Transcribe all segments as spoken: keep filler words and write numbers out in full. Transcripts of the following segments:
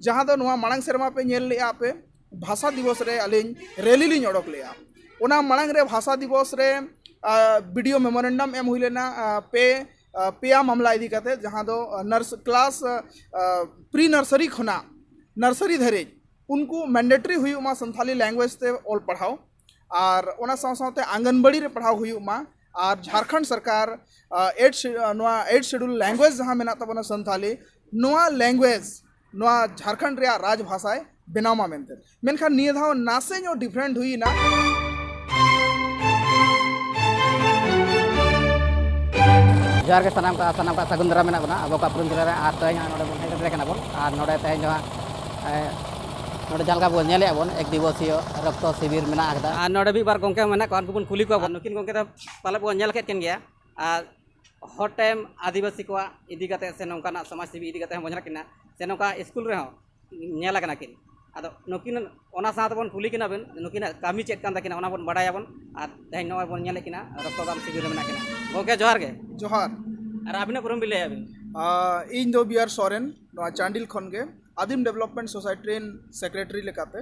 ᱡᱟᱦᱟᱸ ᱫᱚ ᱱᱚᱣᱟ ᱢᱟᱲᱟᱝ ᱥᱮᱨᱢᱟ ᱯᱮ ᱧᱮᱞ ᱞᱮᱜᱼᱟ ᱯᱮ, ᱵᱷᱟᱥᱟ ᱫᱤᱵᱚᱥ ᱨᱮ ᱟᱹᱞᱤᱧ ᱨᱮᱞᱤ ᱞᱤᱧ ᱚᱰᱚᱠ ᱞᱮᱜᱼᱟ᱾ ᱚᱱᱟ ᱢᱟᱲᱟᱝ ᱨᱮ ᱵᱷᱟᱥᱟ ᱫᱤᱵᱚᱥ ᱨᱮ ᱵᱤᱰᱤᱭᱳ ᱢᱮᱢᱳᱨᱮᱱᱰᱟᱢ ᱮᱢ ᱦᱩᱭ ᱞᱮᱱᱟ, ᱟ, ᱯᱮ ᱟ, ᱯᱮᱭᱟ ᱢᱟᱢᱞᱟ ᱤᱫᱤ ᱠᱟᱛᱮ, ᱡᱟᱦᱟᱸ ᱫᱚ ᱱᱟᱨᱥ ᱠᱞᱟᱥ, ᱯᱨᱤ ᱱᱟᱨᱥᱟᱨᱤ ᱠᱷᱚᱱᱟᱜ ᱱᱟᱨᱥᱟᱨᱤ ᱫᱷᱟᱹᱨᱤᱡ ᱩᱱᱠᱩ ᱢᱮᱱᱰᱮᱴᱨᱤ ᱦᱩᱭᱩᱜ ᱢᱟ ᱥᱟᱱᱛᱷᱟᱞᱤ ᱞᱮᱝᱜᱩᱭᱮᱡᱽ ᱛᱮ ᱚᱞ ᱯᱟᱲᱦᱟᱣ᱾ ᱟᱨ ᱚᱱᱟ ᱥᱟᱶ ᱥᱟᱶᱛᱮ ᱟᱝᱜᱟᱱᱵᱟᱲᱤ ᱨᱮ ᱯᱟᱲᱦᱟᱣ ᱦᱩᱭᱩᱜ ᱢᱟ᱾ ᱟᱨ ᱡᱷᱟᱲᱠᱷᱚᱸᱰ ᱥᱚᱨᱠᱟᱨ, ᱟ, ᱮᱭᱤᱴ ᱥᱤ-, ᱟ, ᱱᱚᱣᱟ ᱮᱭᱤᱴ ᱥᱤᱰᱩᱞ ᱞᱮᱝᱜᱩᱭᱮᱡᱽ ᱡᱟᱦᱟᱸ ᱢᱮᱱᱟᱜ ᱛᱟᱵᱚᱱᱟ ᱥᱟᱱᱛᱷᱟᱞᱤ, ᱱᱚᱣᱟ ᱞᱮᱝᱜᱩᱭᱮᱡᱽ ᱱᱚᱣᱟ ᱡᱷᱟᱲᱠᱷᱚᱸᱰ ᱨᱮᱭᱟᱜ ᱨᱟᱡᱽ ᱵᱷᱟᱥᱟᱭ ᱵᱮᱱᱟᱣ ᱢᱟ ᱢᱮᱱᱛᱮ᱾ ᱢᱮᱱᱠᱷᱟᱱ ᱱᱤᱭᱟᱹ ᱫᱷᱟᱣ ᱱᱟᱥᱮ ᱧᱚᱜ ᱰᱤᱯᱷᱟᱨᱮᱱᱴ ᱦᱩᱭᱮᱱᱟ᱾ ᱡᱚᱦᱟᱨ ᱜᱮ ᱥᱟᱱᱟᱢ ᱠᱚ, ᱥᱟᱱᱟᱢ ᱠᱚ ᱥᱟᱹᱜᱩᱱ ᱫᱟᱨᱟᱢ ᱢᱮᱱᱟᱜ ᱵᱚᱱᱟ ᱟᱵᱚ ᱠᱚᱣᱟᱜ ᱯᱩᱨᱩᱱ ᱡᱮᱞᱟ ᱨᱮ᱾ ᱟᱨ ᱛᱮᱦᱮᱧ ᱦᱟᱸᱜ ᱱᱚᱰᱮ ᱵᱚᱱ ᱦᱮᱡ ᱥᱮᱴᱮᱨ ᱠᱟᱱᱟ ᱵᱚᱱ᱾ ᱟᱨ ᱱᱚᱰᱮ ᱛᱮᱦᱮᱧ ᱫᱚ ᱦᱟᱸᱜ, ᱮ, ᱱᱚᱰᱮ ᱡᱟᱦᱟᱸ ᱞᱮᱠᱟ ᱵᱚᱱ ᱧᱮᱞᱮᱫᱼᱟ ᱵᱚᱱ, ᱮᱠ ᱫᱤᱵᱚᱥᱤᱭᱚ ᱨᱚᱠᱛᱚ ᱥᱤᱵᱤᱨ ᱢᱮᱱᱟᱜ ᱟᱠᱟᱫᱟ᱾ ᱟᱨ ᱱᱚᱰᱮ ᱢᱤᱫ ᱵᱟᱨ ᱜᱚᱢᱠᱮ ᱢᱮᱱᱟᱜ ᱠᱚᱣᱟ, ᱩᱱᱠᱩ ᱵᱚᱱ ᱠᱩᱞᱤ ᱠᱚᱣᱟ᱾ ᱟᱨ ᱱᱩᱠᱤᱱ ᱜᱚᱢᱠᱮ ᱫᱚ ᱯᱟᱞᱮ ᱵᱚᱱ ᱧᱮᱞ ᱠᱮᱫ ᱠᱤᱱ ᱜᱮᱭᱟ᱾ ᱟᱨ ᱦᱚᱲ ᱴᱷᱮᱱ ᱟᱹᱫᱤᱵᱟᱹᱥᱤ ᱠᱚᱣᱟᱜ ᱤᱫᱤ ᱠᱟᱛᱮ ᱥᱮ ᱱᱚᱝᱠᱟᱱᱟᱜ ᱥᱚᱢᱟᱡᱽ ᱥᱮᱵᱤ ᱤᱫᱤ ᱠᱟᱛᱮ ᱦᱚᱸ ᱵᱚᱱ ᱧᱮᱞ ᱠᱤᱱᱟ, ᱥᱮ ᱱᱚᱝᱠᱟ ᱥᱠᱩᱞ ᱨᱮᱦᱚᱸ ᱧᱮᱞ ᱟᱠᱟᱱᱟ ᱠᱤᱱ᱾ ᱟᱫᱚ ᱱᱩᱠᱤᱱ ᱚᱱᱟ ᱥᱟᱶ ᱛᱮᱵᱚᱱ ᱠᱩᱞᱤ ᱠᱤᱱᱟ ᱵᱤᱱ, ᱱᱩᱠᱤᱱᱟᱜ ᱠᱟᱹᱢᱤ ᱪᱮᱫ ᱠᱟᱱ ᱛᱟᱹᱠᱤᱱᱟ, ᱚᱱᱟ ᱵᱚᱱ ᱵᱟᱰᱟᱭᱟᱵᱚᱱ᱾ ᱟᱨ ᱛᱮᱦᱮᱧ ᱱᱚᱜᱼᱚᱭ ᱵᱚᱱ ᱧᱮᱞᱮᱫ ᱠᱤᱱᱟ, ᱨᱚᱠᱛᱚᱫᱟᱱ ᱥᱤᱵᱤᱨ ᱨᱮ ᱢᱮᱱᱟᱜ ᱠᱤᱱᱟ᱾ ᱜᱚᱢᱠᱮ, ᱡᱚᱦᱟᱨ ᱜᱮ᱾ ᱡᱚᱦᱟᱨ᱾ ᱟᱨ ᱟᱹᱵᱤᱱᱟᱜ ᱩᱯᱨᱩᱢ ᱵᱤᱱ ᱞᱟᱹᱭᱟ ᱵᱤᱱ? ᱟ, ᱤᱧ ᱫᱚ ᱵᱤ ᱟᱨ ᱥᱚᱨᱮᱱ, ᱱᱚᱣᱟ ᱪᱟᱱᱰᱤᱞ ᱠᱷᱚᱱ ᱜᱮ, ᱟᱹᱫᱤᱢ ᱰᱮᱵᱷᱞᱚᱯᱢᱮᱱᱴ ᱥᱳᱥᱟᱭᱴᱤ ᱨᱮᱱ ᱥᱮᱠᱨᱮᱴᱟᱨᱤ ᱞᱮᱠᱟᱛᱮ᱾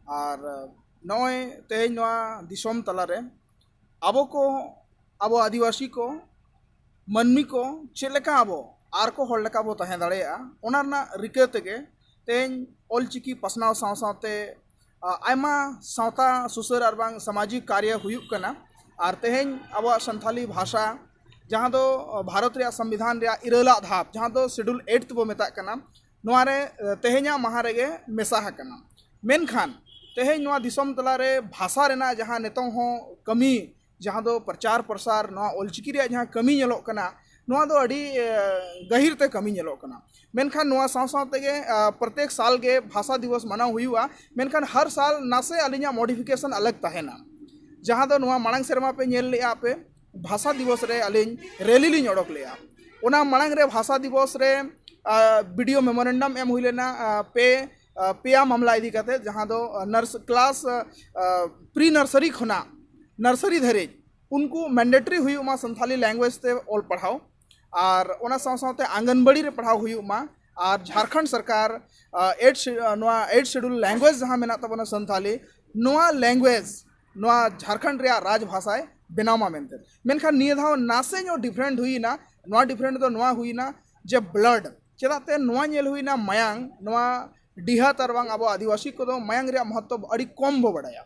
ᱟᱨ, ᱟ, ᱱᱚᱜᱼᱚᱭ ᱛᱮᱦᱮᱧ ᱱᱚᱣᱟ ᱫᱤᱥᱚᱢ ᱛᱟᱞᱟᱨᱮ ᱟᱵᱚ ᱠᱚ, ᱟᱵᱚ ᱟᱹᱫᱤᱵᱟᱹᱥᱤ ᱠᱚ, ᱢᱟᱹᱱᱢᱤ ᱠᱚ ᱪᱮᱫ ᱞᱮᱠᱟ ᱟᱵᱚ ᱟᱨ ᱠᱚ ᱦᱚᱲ ᱞᱮᱠᱟ ᱵᱚ ᱛᱟᱦᱮᱸ ᱫᱟᱲᱮᱭᱟᱜᱼᱟ, ᱚᱱᱟ ᱨᱮᱱᱟᱜ ᱨᱤᱠᱟᱹ ᱛᱮᱜᱮ ᱛᱮᱦᱮᱧ ᱚᱞᱪᱤᱠᱤ ᱯᱟᱥᱱᱟᱣ ᱥᱟᱶ ᱥᱟᱶᱛᱮ, ᱟ, ᱟᱭᱢᱟ ᱥᱟᱶᱛᱟ ᱥᱩᱥᱟᱹᱨ ᱟᱨ ᱵᱟᱝ ᱥᱟᱢᱟᱡᱤᱠ ᱠᱟᱨᱭᱚ ᱦᱩᱭᱩᱜ ᱠᱟᱱᱟ᱾ ᱟᱨ ᱛᱮᱦᱮᱧ ᱟᱵᱚᱣᱟᱜ ᱥᱟᱱᱛᱷᱟᱞᱤ ᱵᱷᱟᱥᱟ, ᱡᱟᱦᱟᱸ ᱫᱚ, ᱟ, ᱵᱷᱟᱨᱚᱛ ᱨᱮᱭᱟᱜ ᱥᱚᱝᱵᱤᱫᱷᱟᱱ ᱨᱮᱭᱟᱜ ᱤᱨᱟᱹᱞᱟᱜ ᱫᱷᱟᱯ, ᱡᱟᱦᱟᱸ ᱫᱚ ᱥᱤᱰᱩᱞ ᱮᱭᱤᱴ ᱵᱚ ᱢᱮᱛᱟᱜ ᱠᱟᱱᱟ, ᱱᱚᱣᱟ ᱨᱮ, ᱟ, ᱛᱮᱦᱮᱧᱟᱜ ᱢᱟᱦᱟ ᱨᱮᱜᱮ ᱢᱮᱥᱟ ᱟᱠᱟᱱᱟ᱾ ᱢᱮᱱᱠᱷᱟᱱ ᱛᱮᱦᱮᱧ ᱱᱚᱣᱟ ᱫᱤᱥᱚᱢ ᱛᱟᱞᱟᱨᱮ ᱵᱷᱟᱥᱟ ᱨᱮᱱᱟᱜ ᱡᱟᱦᱟᱸ ᱱᱤᱛᱚᱝ ᱦᱚᱸ ᱠᱟᱹᱢᱤ, ᱡᱟᱦᱟᱸ ᱫᱚ ᱯᱨᱚᱪᱟᱨ ᱯᱨᱚᱥᱟᱨ, ᱱᱚᱣᱟ ᱚᱞᱪᱤᱠᱤ ᱨᱮᱭᱟᱜ ᱡᱟᱦᱟᱸ ᱠᱟᱹᱢᱤ ᱧᱮᱞᱚᱜ ᱠᱟᱱᱟ, ᱱᱚᱣᱟ ᱫᱚ ᱟᱹᱰᱤ, ᱮ, ᱜᱟᱹᱦᱤᱨ ᱛᱮ ᱠᱟᱹᱢᱤ ᱧᱮᱞᱚᱜ ᱠᱟᱱᱟ᱾ ᱢᱮᱱᱠᱷᱟᱱ ᱱᱚᱣᱟ ᱥᱟᱶ ᱥᱟᱶ ᱛᱮᱜᱮ, ᱟ, ᱯᱨᱚᱛᱮᱠ ᱥᱟᱞ ᱜᱮ ᱵᱷᱟᱥᱟ ᱫᱤᱵᱚᱥ ᱢᱟᱱᱟᱣ ᱦᱩᱭᱩᱜᱼᱟ, ᱢᱮᱱᱠᱷᱟᱱ ᱦᱟᱨ ᱥᱟᱞ ᱱᱟᱥᱮ ᱟᱹᱞᱤᱧᱟᱜ ᱢᱚᱰᱤᱯᱷᱤᱠᱮᱥᱚᱱ ᱟᱞᱟᱜᱽ ᱛᱟᱦᱮᱱᱟ᱾ ᱡᱟᱦᱟᱸ ᱫᱚ ᱱᱚᱣᱟ ᱢᱟᱲᱟᱝ ᱥᱮᱨᱢᱟ ᱯᱮ ᱧᱮᱞ ᱞᱮᱜᱼᱟ ᱯᱮ, ᱵᱷᱟᱥᱟ ᱫᱤᱵᱚᱥ ᱨᱮ ᱟᱹᱞᱤᱧ ᱨᱮᱞᱤ ᱞᱤᱧ ᱚᱰᱚᱠ ᱞᱮᱜᱼᱟ᱾ ᱚᱱᱟ ᱢᱟᱲᱟᱝ ᱨᱮ ᱵᱷᱟᱥᱟ ᱫᱤᱵᱚᱥ ᱨᱮ, ᱟ, ᱵᱤᱰᱤᱭᱳ ᱢᱮᱢᱳᱨᱮᱱᱰᱟᱢ ᱮᱢ ᱦᱩᱭ ᱞᱮᱱᱟ, ᱟ, ᱯᱮ, ᱟ, ᱯᱮᱭᱟ ᱢᱟᱢᱞᱟ ᱤᱫᱤ ᱠᱟᱛᱮ, ᱡᱟᱦᱟᱸ ᱫᱚ, ᱟ, ᱱᱟᱨᱥ ᱠᱞᱟᱥ, ᱟ, ᱯᱨᱤ ᱱᱟᱨᱥᱟᱨᱤ ᱠᱷᱚᱱᱟᱜ ᱱᱟᱨᱥᱟᱨᱤ ᱫᱷᱟᱹᱨᱤᱡ ᱩᱱᱠᱩ ᱢᱮᱱᱰᱮᱴᱨᱤ ᱦᱩᱭᱩᱜ ᱢᱟ ᱥᱟᱱᱛᱷᱟᱞᱤ ᱞᱮᱝᱜᱩᱭᱮᱡᱽ ᱛᱮ ᱚᱞ ᱯᱟᱲᱦᱟᱣ, ᱟᱨ ᱚᱱᱟ ᱥᱟᱶ ᱥᱟᱶᱛᱮ ᱟᱝᱜᱟᱱᱵᱟᱲᱤ ᱨᱮ ᱯᱟᱲᱦᱟᱣ ᱦᱩᱭᱩᱜ ᱢᱟ, ᱟᱨ ᱡᱷᱟᱲᱠᱷᱚᱸᱰ ᱥᱚᱨᱠᱟᱨ ᱮᱭᱤᱴ ᱱᱚᱣᱟ ᱮᱭᱤᱴ ᱥᱤᱰᱩᱞ ᱞᱮᱝᱜᱩᱭᱮᱡᱽ ᱡᱟᱦᱟᱸ ᱢᱮᱱᱟᱜ ᱛᱟᱵᱚᱱᱟ ᱥᱟᱱᱛᱷᱟᱞᱤ, ᱱᱚᱣᱟ ᱞᱮᱝᱜᱩᱭᱮᱡᱽ ᱱᱚᱣᱟ ᱡᱷᱟᱲᱠᱷᱚᱸᱰ ᱨᱮᱭᱟᱜ ᱨᱟᱡᱽ ᱵᱷᱟᱥᱟᱭ ᱵᱮᱱᱟᱣ ᱢᱟ ᱢᱮᱱᱛᱮ᱾ ᱢᱮᱱᱠᱷᱟᱱ ᱱᱤᱭᱟᱹ ᱫᱷᱟᱣ ᱱᱟᱥᱮ ᱧᱚᱜ ᱰᱤᱯᱷᱟᱨᱮᱱᱴ ᱦᱩᱭᱱᱟ᱾ ᱱᱚᱣᱟ ᱰᱤᱯᱷᱟᱨᱮᱱᱴ ᱫᱚ ᱱᱚᱣᱟ ᱦᱩᱭᱱᱟ ᱡᱮ ᱵᱞᱟᱰ, ᱪᱮᱫᱟᱜ ᱛᱮ ᱱᱚᱣᱟ ᱧᱮᱞ ᱦᱩᱭᱱᱟ ᱢᱟᱭᱟᱝ, ᱱᱚᱣᱟ ᱰᱤᱦᱟᱹᱛ ᱟᱨ ᱵᱟᱝ ᱟᱵᱚ ᱟᱹᱫᱤᱵᱟᱹᱥᱤ ᱠᱚᱫᱚ ᱢᱟᱭᱟᱝ ᱨᱮᱭᱟᱜ ᱢᱚᱦᱚᱛᱛᱚ ᱟᱹᱰᱤ ᱠᱚᱢ ᱵᱚ ᱵᱟᱰᱟᱭᱟ᱾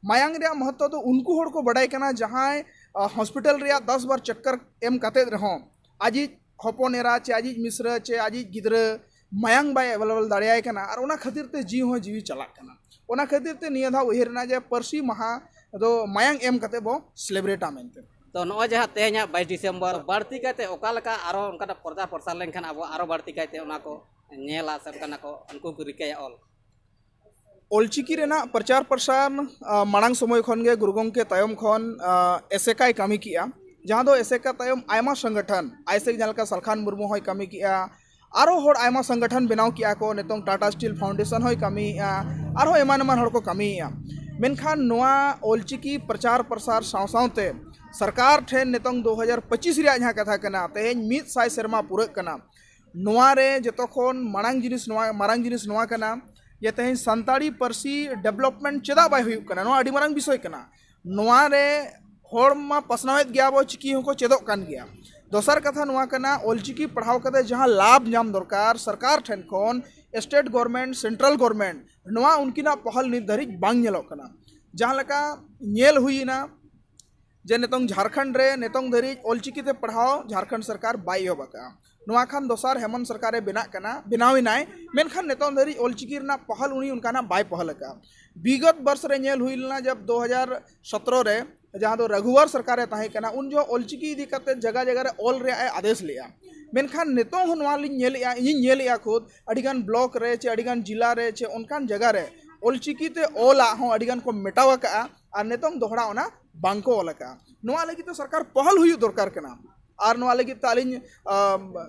ᱢᱟᱭᱟᱝ ᱨᱮᱭᱟᱜ ᱢᱚᱦᱚᱛᱛᱚ ᱫᱚ ᱩᱱᱠᱩ ᱦᱚᱲ ᱠᱚ ᱵᱟᱰᱟᱭ ᱠᱟᱱᱟ ᱡᱟᱦᱟᱸᱭ ᱦᱚᱥᱯᱤᱴᱟᱞ ᱨᱮᱭᱟᱜ ᱫᱚᱥ ᱵᱟᱨ ᱪᱚᱠᱠᱚᱨ ᱮᱢ ᱠᱟᱛᱮᱫ ᱨᱮᱦᱚᱸ ᱟᱡᱤᱡ ᱦᱚᱯᱚᱱ ᱮᱨᱟ ᱪᱮ ᱟᱡᱤᱡ ᱢᱤᱥᱨᱟ ᱪᱮ ᱟᱡᱤᱡ ᱜᱤᱫᱽᱨᱟᱹ ᱢᱟᱭᱟᱝ ᱵᱟᱭ ᱮᱵᱮᱞᱮᱵᱮᱞ ᱫᱟᱲᱮᱭᱟᱭ ᱠᱟᱱᱟ ᱟᱨ ᱚᱱᱟ ᱠᱷᱟᱹᱛᱤᱨ ᱛᱮ ᱡᱤᱣᱤ ᱦᱚᱸ ᱡᱤᱣᱤ ᱪᱟᱞᱟᱜ ᱠᱟᱱᱟ᱾ ᱚᱱᱟ ᱠᱷᱟᱹᱛᱤᱨ ᱛᱮ ᱱᱤᱭᱟᱹ ᱫᱷᱟᱣ ᱩᱭᱦᱟᱹᱨ ᱮᱱᱟ ᱡᱮ ᱯᱟᱹᱨᱥᱤ ᱢᱟᱦᱟ ᱫᱚ ᱢᱟᱭᱟᱝ ᱮᱢ ᱠᱟᱛᱮ ᱵᱚ ᱥᱮᱞᱮᱵᱨᱮᱴᱟ ᱢᱮᱱᱛᱮ᱾ ᱛᱚ ᱱᱚᱜᱼᱚᱭ ᱡᱟᱦᱟᱸ ᱛᱮᱦᱮᱧᱟᱜ ᱵᱟᱭᱤᱥ ᱰᱤᱥᱮᱢᱵᱚᱨ, ᱵᱟᱹᱲᱛᱤ ᱠᱟᱭᱛᱮ ᱚᱠᱟ ᱞᱮᱠᱟ ᱟᱨᱚ ᱚᱱᱠᱟᱱᱟᱜ ᱯᱨᱚᱪᱟᱨ ᱯᱨᱚᱥᱟᱨ ᱞᱮᱱᱠᱷᱟᱱ ᱟᱵᱚ ᱟᱨᱚ ᱵᱟᱹᱲᱛᱤ ᱠᱟᱭᱛᱮ ᱚᱱᱟ ᱠᱚ ᱧᱮᱞᱟ ᱥᱮ ᱚᱱᱠᱟᱱᱟᱜ ᱠᱚ ᱩᱱᱠᱩ ᱠᱚ ᱨᱤᱠᱟᱹᱭᱟ ᱚᱞ? ᱚᱞᱪᱤᱠᱤ ᱨᱮᱱᱟᱜ ᱯᱨᱚᱪᱟᱨ ᱯᱨᱚᱥᱟᱨ ᱢᱟᱲᱟᱝ ᱥᱚᱢᱚᱭ ᱠᱷᱚᱱ ᱜᱮ ᱜᱩᱨᱩ ᱜᱚᱢᱠᱮ ᱛᱟᱭᱚᱢ ᱠᱷᱚᱱ ᱮᱥᱮᱠᱟᱭ ᱠᱟᱹᱢᱤ ᱠᱮᱜᱼᱟ, ᱡᱟᱦᱟᱸ ᱫᱚ ᱮᱥᱮᱠᱟ ᱛᱟᱭᱚᱢ ᱟᱭᱢᱟ ᱥᱚᱝᱜᱚᱴᱷᱚᱱ, ᱟᱭᱥᱮᱠ ᱡᱟᱦᱟᱸ ᱞᱮᱠᱟ ᱥᱟᱞᱠᱷᱟᱱ ᱢᱩᱨᱢᱩ ᱦᱚᱸᱭ ᱠᱟᱹᱢᱤ ᱠᱮᱜᱼᱟ, ᱟᱨᱚ ᱦᱚᱲ ᱟᱭᱢᱟ ᱥᱚᱝᱜᱚᱴᱷᱚᱱ ᱵᱮᱱᱟᱣ ᱠᱮᱜᱼᱟ ᱠᱚ, ᱱᱤᱛᱚᱝ ᱴᱟᱴᱟ ᱥᱴᱤᱞ ᱯᱷᱟᱣᱩᱱᱰᱮᱥᱚᱱ ᱦᱚᱸᱭ ᱠᱟᱹᱢᱤᱭᱮᱜᱼᱟ, ᱟᱨᱦᱚᱸ ᱮᱢᱟᱱ ᱮᱢᱟᱱ ᱦᱚᱲ ᱠᱚ ᱠᱟᱹᱢᱤᱭᱮᱜᱼᱟ᱾ ᱢᱮᱱᱠᱷᱟᱱ ᱱᱚᱣᱟ ᱚᱞᱪᱤᱠᱤ ᱯᱨᱚᱪᱟᱨ ᱯᱨᱚᱥᱟᱨ ᱥᱟᱶ ᱥᱟᱶᱛᱮ ᱥᱚᱨᱠᱟᱨ ᱴᱷᱮᱱ ᱱᱤᱛᱚᱝ ᱫᱩ ᱦᱟᱡᱟᱨ ᱯᱚᱸᱪᱤᱥ ᱨᱮᱭᱟᱜ ᱡᱟᱦᱟᱸ ᱠᱟᱛᱷᱟ ᱠᱟᱱᱟ, ᱛᱮᱦᱮᱧ ᱢᱤᱫ ᱥᱟᱭ ᱥᱮᱨᱢᱟ ᱯᱩᱨᱟᱹᱜ ᱠᱟᱱᱟ᱾ ᱱᱚᱣᱟ ᱨᱮ ᱡᱚᱛᱚ ᱠᱷᱚᱱ ᱢᱟᱲᱟᱝ ᱡᱤᱱᱤᱥ ᱱᱚᱣᱟ, ᱢᱟᱨᱟᱝ ᱡᱤᱱᱤᱥ ᱱᱚᱣᱟ ᱠᱟᱱᱟ ᱡᱮ ᱛᱮᱦᱮᱧ ᱥᱟᱱᱛᱟᱲᱤ ᱯᱟᱹᱨᱥᱤ ᱰᱮᱵᱷᱞᱚᱯᱢᱮᱱᱴ ᱪᱮᱫᱟᱜ ᱵᱟᱭ ᱦᱩᱭᱩᱜ ᱠᱟᱱᱟ, ᱱᱚᱣᱟ ᱟᱹᱰᱤ ᱢᱟᱨᱟᱝ ᱵᱤᱥᱚᱭ ᱠᱟᱱᱟ᱾ ᱱᱚᱣᱟ ᱨᱮ ᱦᱚᱲ ᱢᱟ ᱯᱟᱥᱱᱟᱣᱮᱫ ᱜᱮᱭᱟ ᱵᱚ, ᱪᱤᱠᱤ ᱦᱚᱸᱠᱚ ᱪᱮᱫᱚᱜ ᱠᱟᱱ ᱜᱮᱭᱟ᱾ ᱫᱚᱥᱟᱨ ᱠᱟᱛᱷᱟ ᱱᱚᱣᱟ ᱠᱟᱱᱟ, ᱚᱞᱪᱤᱠᱤ ᱯᱟᱲᱦᱟᱣ ᱠᱟᱛᱮ ᱡᱟᱦᱟᱸ ᱞᱟᱵᱷ ᱧᱟᱢ ᱫᱚᱨᱠᱟᱨ ᱥᱚᱨᱠᱟᱨ ᱴᱷᱮᱱ ᱠᱷᱚᱱ, ᱥᱴᱮᱴ ᱜᱚᱨᱢᱮᱱᱴ, ᱥᱮᱱᱴᱨᱟᱞ ᱜᱚᱨᱢᱮᱱᱴ, ᱱᱚᱣᱟ ᱩᱱᱠᱤᱱᱟᱜ ᱯᱚᱦᱚᱞ ᱱᱤᱛ ᱫᱷᱟᱹᱨᱤᱡ ᱵᱟᱝ ᱧᱮᱞᱚᱜ ᱠᱟᱱᱟ᱾ ᱡᱟᱦᱟᱸ ᱞᱮᱠᱟ ᱧᱮᱞ ᱦᱩᱭᱮᱱᱟ ᱡᱮ ᱱᱤᱛᱚᱝ ᱡᱷᱟᱲᱠᱷᱚᱸᱰ ᱨᱮ ᱱᱤᱛᱚᱝ ᱫᱷᱟᱹᱨᱤᱡ ᱚᱞᱪᱤᱠᱤ ᱛᱮ ᱯᱟᱲᱦᱟᱣ ᱡᱷᱟᱲᱠᱷᱚᱸᱰ ᱥᱚᱨᱠᱟᱨ ᱵᱟᱭ ᱮᱦᱚᱵ ᱟᱠᱟᱫᱼᱟ᱾ ᱱᱚᱣᱟ ᱠᱷᱟᱱ ᱫᱚᱥᱟᱨ ᱦᱮᱢᱚᱱᱛ ᱥᱚᱨᱠᱟᱨᱮ ᱵᱮᱱᱟᱜ ᱠᱟᱱᱟ, ᱵᱮᱱᱟᱣ ᱮᱱᱟᱭ, ᱢᱮᱱᱠᱷᱟᱱ ᱱᱤᱛᱚᱝ ᱫᱷᱟᱹᱨᱤᱡ ᱚᱞᱪᱤᱠᱤ ᱨᱮᱱᱟᱜ ᱯᱚᱦᱚᱞ ᱩᱱᱤ ᱚᱱᱠᱟᱱᱟᱜ ᱵᱟᱭ ᱯᱚᱦᱚᱞ ᱟᱠᱟᱫᱼᱟ᱾ ᱵᱤᱜᱚᱛ ᱵᱚᱨᱥ ᱨᱮ ᱧᱮᱞ ᱦᱩᱭ ᱞᱮᱱᱟ, ᱡᱟᱵ ᱫᱩ ᱦᱟᱡᱟᱨ ᱥᱚᱛᱨᱚ ᱨᱮ, ᱡᱟᱦᱟᱸ ᱫᱚ ᱨᱟᱜᱷᱩᱣᱟᱨ ᱥᱚᱨᱠᱟᱨᱮ ᱛᱟᱦᱮᱸ ᱠᱟᱱᱟ, ᱩᱱ ᱡᱚᱦᱚᱜ ᱚᱞᱪᱤᱠᱤ ᱤᱫᱤ ᱠᱟᱛᱮ ᱡᱟᱭᱜᱟ ᱡᱟᱭᱜᱟ ᱨᱮ ᱚᱞ ᱨᱮᱭᱟᱜ ᱮ ᱟᱫᱮᱥ ᱞᱮᱫᱼᱟ᱾ ᱢᱮᱱᱠᱷᱟᱱ ᱱᱤᱛᱚᱝ ᱦᱚᱸ ᱱᱚᱣᱟ ᱞᱤᱧ ᱧᱮᱞᱮᱫᱼᱟ, ᱤᱧᱤᱧ ᱧᱮᱞᱮᱫᱼᱟ ᱠᱷᱩᱫ, ᱟᱹᱰᱤᱜᱟᱱ ᱵᱞᱚᱠ ᱨᱮ ᱪᱮ ᱟᱹᱰᱤᱜᱟᱱ ᱡᱤᱞᱟ ᱨᱮ ᱪᱮ ᱚᱱᱠᱟᱱ ᱡᱟᱭᱜᱟ ᱨᱮ ᱚᱞᱪᱤᱠᱤ ᱛᱮ ᱚᱞᱟᱜ ᱦᱚᱸ ᱟᱹᱰᱤᱜᱟᱱ ᱠᱚ ᱢᱮᱴᱟᱣ ᱟᱠᱟᱫᱼᱟ ᱟᱨ ᱱᱤᱛᱚᱝ ᱫᱚᱦᱲᱟ ᱚᱱᱟ ᱵᱟᱝᱠᱚ ᱚᱞ ᱟᱠᱟᱫᱼᱟ᱾ ᱱᱚᱣᱟ ᱞᱟᱹᱜᱤᱫ ᱛᱮ ᱥᱚᱨᱠᱟᱨ ᱯᱚᱦᱚᱞ ᱦᱩᱭᱩᱜ ᱫᱚᱨᱠᱟᱨ ᱠᱟᱱᱟ᱾ ᱟᱨ ᱱᱚᱣᱟ ᱞᱟᱹᱜᱤᱫ ᱛᱮ ᱟᱹᱞᱤᱧ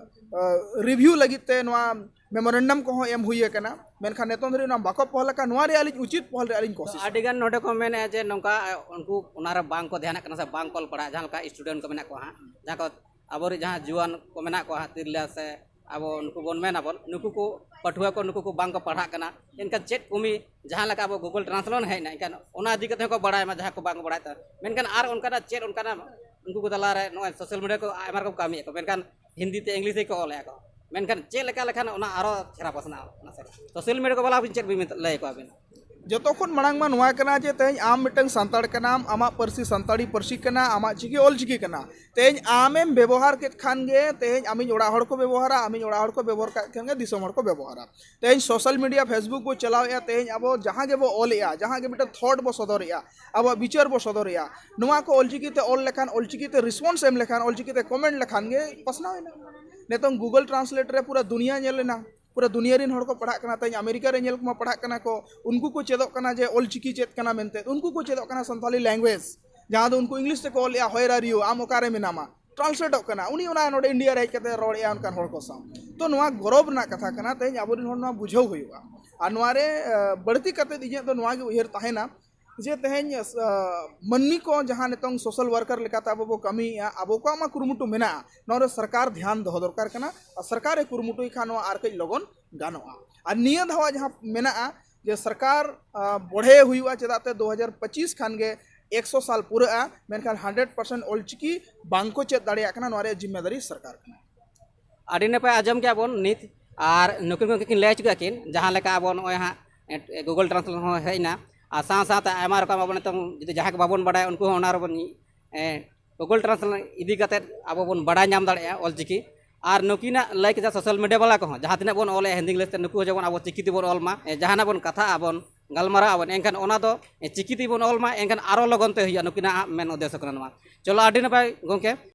ᱨᱤᱵᱷᱤᱭᱩ ᱞᱟᱹᱜᱤᱫ ᱛᱮ ᱱᱚᱣᱟ ᱢᱮᱢᱳᱨᱮᱱᱰᱟᱢ ᱠᱚᱦᱚᱸ ᱮᱢ ᱦᱩᱭ ᱟᱠᱟᱱᱟ, ᱢᱮᱱᱠᱷᱟᱱ ᱱᱤᱛᱚᱝ ᱫᱷᱟᱹᱨᱤᱡ ᱚᱱᱟ ᱵᱟᱠᱚ ᱯᱚᱦᱚᱞ ᱟᱠᱟᱫ᱾ ᱱᱚᱣᱟ ᱨᱮ ᱟᱹᱞᱤᱧ ᱩᱪᱤᱛ ᱯᱚᱦᱚᱞ ᱨᱮᱭᱟᱜ ᱞᱤᱧ ᱠᱳᱥᱤᱥᱟ᱾ ᱟᱹᱰᱤᱜᱟᱱ ᱱᱚᱰᱮ ᱠᱚ ᱢᱮᱱᱮᱫᱼᱟ ᱡᱮ ᱱᱚᱝᱠᱟ ᱩᱱᱠᱩ ᱚᱱᱟᱨᱮ ᱵᱟᱝ ᱠᱚ ᱫᱷᱮᱭᱟᱱᱟᱜ ᱠᱟᱱᱟ ᱥᱮ ᱵᱟᱝ ᱠᱚ ᱚᱞ ᱯᱟᱲᱦᱟᱜᱼᱟ, ᱡᱟᱦᱟᱸ ᱞᱮᱠᱟ ᱥᱴᱩᱰᱮᱱᱴ ᱠᱚ ᱢᱮᱱᱟᱜ ᱠᱚᱣᱟ ᱦᱟᱸᱜ, ᱡᱟᱦᱟᱸ ᱠᱚ ᱟᱵᱚᱨᱮᱱ ᱡᱟᱦᱟᱸ ᱡᱩᱣᱟᱹᱱ ᱠᱚ ᱢᱮᱱᱟᱜ ᱠᱚᱣᱟ ᱦᱟᱸᱜ, ᱛᱤᱨᱞᱟᱹ ᱥᱮ ᱟᱵᱚ ᱱᱩᱠᱩ ᱵᱚᱱ ᱢᱮᱱᱟᱵᱚᱱ, ᱱᱩᱠᱩ ᱠᱚ ᱯᱟᱹᱴᱷᱩᱣᱟᱹ ᱠᱚ ᱱᱩᱠᱩ ᱠᱚ ᱵᱟᱝ ᱠᱚ ᱯᱟᱲᱦᱟᱜ ᱠᱟᱱᱟ᱾ ᱮᱱᱠᱷᱟᱱ ᱪᱮᱫ ᱠᱚᱢᱤ, ᱡᱟᱦᱟᱸ ᱞᱮᱠᱟ ᱟᱵᱚ Google Translate ᱦᱮᱡ ᱮᱱᱟ, ᱮᱱᱠᱷᱟᱱ ᱚᱱᱟ ᱤᱫᱤ ᱠᱟᱛᱮ ᱦᱚᱸᱠᱚ ᱵᱟᱲᱟᱭ ᱢᱟ ᱡᱟᱦᱟᱸ ᱠᱚ ᱵᱟᱝ ᱠᱚ ᱵᱟᱲᱟᱭ ᱛᱟᱦᱮᱸᱫ᱾ ᱢᱮᱱᱠᱷᱟᱱ ᱟᱨ ᱚᱱᱠᱟᱱᱟᱜ ᱪᱮᱫ ᱚᱱᱠᱟᱱᱟᱜ ᱩᱱᱠᱩ ᱠᱚ ᱛᱟᱞᱟᱨᱮ ᱱᱚᱜᱼᱚᱭ social media ᱠᱚ ᱟᱭᱢᱟ ᱨᱚᱠᱚᱢ ᱠᱟᱹᱢᱤᱭᱮᱫ ᱠᱚ, ᱢᱮᱱᱠᱷᱟᱱ ᱦᱤᱱᱫᱤ ᱛᱮ ᱤᱝᱞᱤᱥ ᱛᱮᱠᱚ ᱚᱞᱮᱫᱼᱟ ᱠᱚ, ᱢᱮᱱᱠᱷᱟᱱ ᱪᱮᱫ ᱞᱮᱠᱟ ᱞᱮᱠᱷᱟᱱ ᱚᱱᱟ ᱟᱨᱚ ᱪᱮᱦᱨᱟ ᱯᱟᱥᱱᱟᱜᱼᱟ? ᱚᱱᱟ ᱥᱮ social media ᱠᱚ ᱵᱟᱞᱟ ᱟᱹᱵᱤᱱ ᱪᱮᱫ ᱵᱤᱱ ᱢᱮᱛᱟ-, ᱞᱟᱹᱭ ᱟᱠᱚᱣᱟ ᱟᱹᱵᱤᱱ? ᱡᱚᱛᱚ ᱠᱷᱚᱱ ᱢᱟᱲᱟᱝ ᱢᱟ ᱱᱚᱣᱟ ᱠᱟᱱᱟ ᱡᱮ ᱛᱮᱦᱮᱧ ᱟᱢ ᱢᱤᱫᱴᱟᱝ ᱥᱟᱱᱛᱟᱲ ᱠᱟᱱᱟᱢ, ᱟᱢᱟᱜ ᱯᱟᱹᱨᱥᱤ ᱥᱟᱱᱛᱟᱲᱤ ᱯᱟᱹᱨᱥᱤ ᱠᱟᱱᱟ, ᱟᱢᱟᱜ ᱪᱤᱠᱤ ᱚᱞ ᱪᱤᱠᱤ ᱠᱟᱱᱟ᱾ ᱛᱮᱦᱮᱧ ᱟᱢᱮᱢ ᱵᱮᱵᱚᱦᱟᱨ ᱠᱮᱫ ᱠᱷᱟᱱ ᱜᱮ ᱛᱮᱦᱮᱧ ᱟᱢᱤᱧ ᱚᱲᱟᱜ ᱦᱚᱲ ᱠᱚ ᱵᱮᱵᱚᱦᱟᱨᱟ, ᱟᱢᱤᱧ ᱚᱲᱟᱜ ᱦᱚᱲ ᱠᱚ ᱵᱮᱵᱚᱦᱟᱨ ᱠᱟᱜ ᱠᱷᱟᱱ ᱜᱮ ᱫᱤᱥᱚᱢ ᱦᱚᱲ ᱠᱚ ᱵᱮᱵᱚᱦᱟᱨᱟ᱾ ᱛᱮᱦᱮᱧ social media, Facebook ᱵᱚ ᱪᱟᱞᱟᱣᱮᱫᱼᱟ, ᱛᱮᱦᱮᱧ ᱟᱵᱚ ᱡᱟᱦᱟᱸ ᱜᱮᱵᱚ ᱚᱞᱮᱜᱼᱟ, ᱡᱟᱦᱟᱸ ᱜᱮ ᱢᱤᱫᱴᱮᱱ thought ᱵᱚ ᱥᱚᱫᱚᱨᱮᱜᱼᱟ, ᱟᱵᱚᱣᱟᱜ ᱵᱤᱪᱟᱹᱨ ᱵᱚ ᱥᱚᱫᱚᱨᱮᱜᱼᱟ, ᱱᱚᱣᱟ ᱠᱚ ᱚᱞᱪᱤᱠᱤ ᱛᱮ response ᱮᱢ ᱞᱮᱠᱷᱟᱱ, ᱚᱞᱪᱤᱠᱤ ᱛᱮ comment ᱞᱮᱠᱷᱟᱱ ᱜᱮ ᱯᱟᱥᱱᱟᱣ ᱮᱱᱟ᱾ ᱱᱤᱛᱚᱝ Google Translate ᱨᱮ ᱯᱩᱨᱟᱹ ᱫᱩᱱᱤᱭᱟᱹ ᱧᱮᱞ ᱮᱱᱟ, ᱯᱩᱨᱟᱹ ᱫᱩᱱᱤᱭᱟᱹ ᱨᱮᱱ ᱦᱚᱲ ᱠᱚ ᱯᱟᱲᱦᱟᱜ ᱠᱟᱱᱟ᱾ ᱛᱮᱦᱮᱧ ᱟᱢᱮᱨᱤᱠᱟ ᱨᱮ ᱧᱮᱞ ᱠᱚᱢᱟ ᱯᱟᱲᱦᱟᱜ ᱠᱟᱱᱟ ᱠᱚ, ᱩᱱᱠᱩ ᱠᱚ ᱪᱮᱫᱚᱜ ᱠᱟᱱᱟ ᱡᱮ ᱚᱞᱪᱤᱠᱤ ᱪᱮᱫ ᱠᱟᱱᱟ ᱢᱮᱱᱛᱮ, ᱩᱱᱠᱩ ᱠᱚ ᱪᱮᱫᱚᱜ ᱠᱟᱱᱟ ᱥᱟᱱᱛᱟᱲᱤ language, ᱡᱟᱦᱟᱸ ᱫᱚ ᱩᱱᱠᱩ ᱤᱝᱞᱤᱥ ᱛᱮᱠᱚ ᱚᱞᱮᱜᱼᱟ, "Where are you?" ᱟᱢ ᱚᱠᱟᱨᱮ ᱢᱮᱱᱟᱢᱟ? ᱴᱨᱟᱱᱥᱞᱮᱴᱚᱜ ᱠᱟᱱᱟ, ᱩᱱᱤ ᱚᱱᱟ ᱱᱚᱰᱮ ᱤᱱᱰᱤᱭᱟ ᱨᱮ ᱦᱮᱡ ᱠᱟᱛᱮ ᱨᱚᱲᱮᱜᱼᱟ ᱚᱱᱠᱟᱱ ᱦᱚᱲ ᱠᱚ ᱥᱟᱶ᱾ ᱛᱚ ᱱᱚᱣᱟ ᱜᱚᱨᱚᱵᱽ ᱨᱮᱱᱟᱜ ᱠᱟᱛᱷᱟ ᱠᱟᱱᱟ, ᱛᱮᱦᱮᱧ ᱟᱵᱚᱨᱮᱱ ᱦᱚᱲ ᱱᱚᱣᱟ ᱵᱩᱡᱷᱟᱹᱣ ᱦᱩᱭᱩᱜᱼᱟ᱾ ᱟᱨ ᱱᱚᱣᱟ ᱨᱮ ᱟᱹ, ᱵᱟᱹᱲᱛᱤ ᱠᱟᱛᱮ ᱤᱧᱟᱹᱜ ᱫᱚ ᱱᱚᱣᱟ ᱜᱮ ᱩᱭᱦᱟᱹᱨ ᱛᱟᱦᱮᱱᱟ ᱡᱮ ᱛᱮᱦᱮᱧ ᱟᱹ, ᱢᱟᱹᱱᱢᱤ ᱠᱚ ᱡᱟᱦᱟᱸ ᱱᱤᱛᱚᱝ social worker ᱞᱮᱠᱟᱛᱮ ᱟᱵᱚ ᱵᱚ ᱠᱟᱹᱢᱤᱭᱮᱫᱼᱟ, ᱟᱵᱚ ᱠᱚᱣᱟᱜ ᱢᱟ ᱠᱩᱨᱩᱢᱩᱴᱩ ᱢᱮᱱᱟᱜᱼᱟ, ᱱᱚᱣᱟ ᱨᱮ ᱥᱚᱨᱠᱟᱨ ᱫᱷᱮᱭᱟᱱ ᱫᱚᱦᱚ ᱫᱚᱨᱠᱟᱨ ᱠᱟᱱᱟ᱾ ᱟᱨ ᱥᱚᱨᱠᱟᱨᱮ ᱠᱩᱨᱩᱢᱩᱴᱩᱭ ᱠᱷᱟᱱ ᱱᱚᱣᱟ ᱟᱨ ᱠᱟᱹᱡ ᱞᱚᱜᱚᱱ ᱜᱟᱱᱚᱜᱼᱟ᱾ ᱟᱨ ᱱᱤᱭᱟᱹ ᱫᱷᱟᱣᱟᱜ ᱡᱟᱦᱟᱸ ᱢᱮᱱᱟᱜᱼᱟ ᱡᱮ ᱥᱚᱨᱠᱟᱨ ᱟᱹ, ᱵᱚᱲᱦᱮ ᱦᱩᱭᱩᱜᱼᱟ, ᱪᱮᱫᱟᱜ ᱛᱮ ᱫᱩ ᱦᱟᱡᱟᱨ ᱯᱚᱸᱪᱤᱥ ᱠᱷᱟᱱ ᱜᱮ ᱮᱠᱥᱚ ᱥᱟᱞ ᱯᱩᱨᱟᱹᱜᱼᱟ, ᱢᱮᱱᱠᱷᱟᱱ hundred percent ᱚᱞᱪᱤᱠᱤ ᱵᱟᱝ ᱠᱚ ᱪᱮᱫ ᱫᱟᱲᱮᱭᱟᱜ ᱠᱟᱱᱟ, ᱱᱚᱣᱟ ᱨᱮᱭᱟᱜ ᱡᱤᱢᱢᱮᱫᱟᱨᱤ ᱥᱚᱨᱠᱟᱨ ᱠᱟᱱᱟ᱾ ᱟᱹᱰᱤ ᱱᱟᱯᱟᱭ, ᱟᱸᱡᱚᱢ ᱠᱮᱜᱼᱟ ᱵᱚᱱ ᱱᱤᱛ, ᱟᱨ ᱱᱩᱠᱤᱱ ᱜᱚᱢᱠᱮ ᱠᱤᱱ ᱞᱟᱹᱭ ᱦᱚᱪᱚ ᱠᱮᱜᱼᱟ ᱠᱤᱱ ᱡᱟᱦᱟᱸ ᱞᱮᱠᱟ ᱟᱵᱚ ᱱᱚᱜᱼᱚᱭ ᱦᱟᱸᱜ Google Translate ᱦᱚᱸ ᱦᱮᱡ ᱮᱱᱟ, ᱟᱨ ᱥᱟᱶ ᱥᱟᱶᱛᱮ ᱟᱭᱢᱟ ᱨᱚᱠᱚᱢ ᱟᱵᱚ ᱱᱤᱛᱚᱝ ᱡᱩᱫᱤ ᱡᱟᱦᱟᱸᱭ ᱠᱚ ᱵᱟᱵᱚᱱ ᱵᱟᱲᱟᱭᱟ ᱩᱱᱠᱩ ᱦᱚᱸ ᱚᱱᱟ ᱨᱮᱵᱚᱱ Google Translate ᱤᱫᱤ ᱠᱟᱛᱮᱫ ᱟᱵᱚ ᱵᱚᱱ ᱵᱟᱲᱟᱭ ᱧᱟᱢ ᱫᱟᱲᱮᱭᱟᱜᱼᱟ ᱚᱞᱪᱤᱠᱤ᱾ ᱟᱨ ᱱᱩᱠᱤᱱᱟᱜ ᱞᱟᱹᱭ ᱠᱮᱫᱟ social media ᱵᱟᱞᱟ ᱠᱚᱦᱚᱸ ᱡᱟᱦᱟᱸ ᱛᱤᱱᱟᱹᱜ ᱵᱚᱱ ᱚᱞᱮᱜᱼᱟ ᱦᱤᱱᱫᱤ ᱤᱝᱞᱤᱥ ᱛᱮ, ᱱᱩᱠᱩ ᱦᱚᱸ ᱡᱮᱢᱚᱱ ᱟᱵᱚ ᱪᱤᱠᱤ ᱛᱮᱵᱚᱱ ᱚᱞ ᱢᱟ, ᱡᱟᱦᱟᱱᱟᱜ ᱵᱚᱱ ᱠᱟᱛᱷᱟᱜᱼᱟ ᱵᱚᱱ, ᱜᱟᱞᱢᱟᱨᱟᱣ ᱟᱵᱚᱱ, ᱮᱱᱠᱷᱟᱱ ᱚᱱᱟ ᱫᱚ ᱪᱤᱠᱤ ᱛᱮᱵᱚᱱ ᱚᱞ ᱢᱟ, ᱮᱱᱠᱷᱟᱱ ᱟᱨᱚ ᱞᱚᱜᱚᱱ ᱛᱮ ᱦᱩᱭᱩᱜᱼᱟ᱾ ᱱᱩᱠᱤᱱᱟᱜ ᱢᱮᱱ ᱩᱫᱽᱫᱮᱥᱚ ᱠᱟᱱᱟ ᱱᱚᱣᱟ᱾ ᱪᱚᱞᱚ, ᱟᱹᱰᱤ ᱱᱟᱯᱟᱭ ᱜᱚᱢᱠᱮ,